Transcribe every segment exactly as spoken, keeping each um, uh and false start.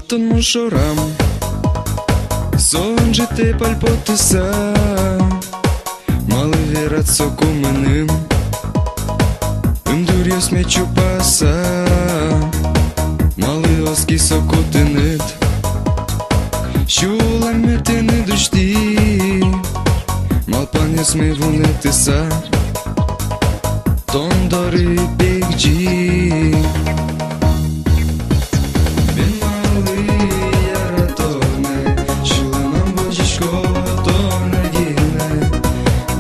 Тон мон шорам, со ӝытэ пальпотыса. Малы верад соку мыным, ымдуръёсме чупаса? Малы оски соку тыныд, сюлэмме тыныд усьтӥ? Малпанъёсме вунэтыса, тон доры пегӟи. Бен малы яратонэ, сюлэмам возисько тонэ гинэ.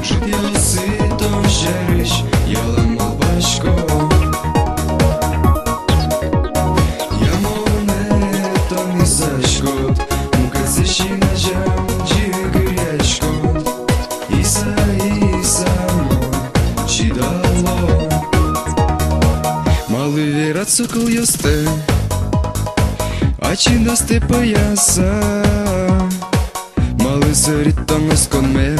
Ӝытъёсы тон сярысь ялан малпасько. Я монэ тон исаськод, мукетсэ син азям ӟыгыръяськод. Иса, Иса, мон чидало. Малы верад со кылъёстэ, ачид астэ пӧяса? Малы сэрид тон осконме,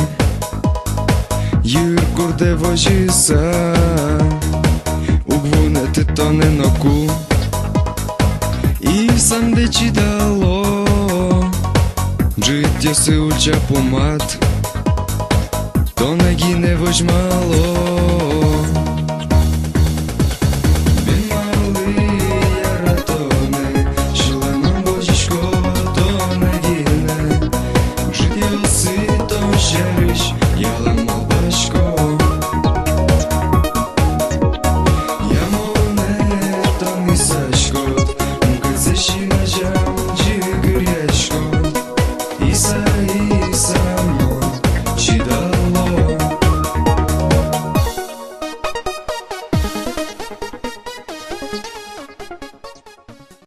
йыркурдэ возьыса? Уг вунэты тонэ ноку, Исамдэ чидало. Ӝытъёсы ульча пумад тонэ гинэ возьмало.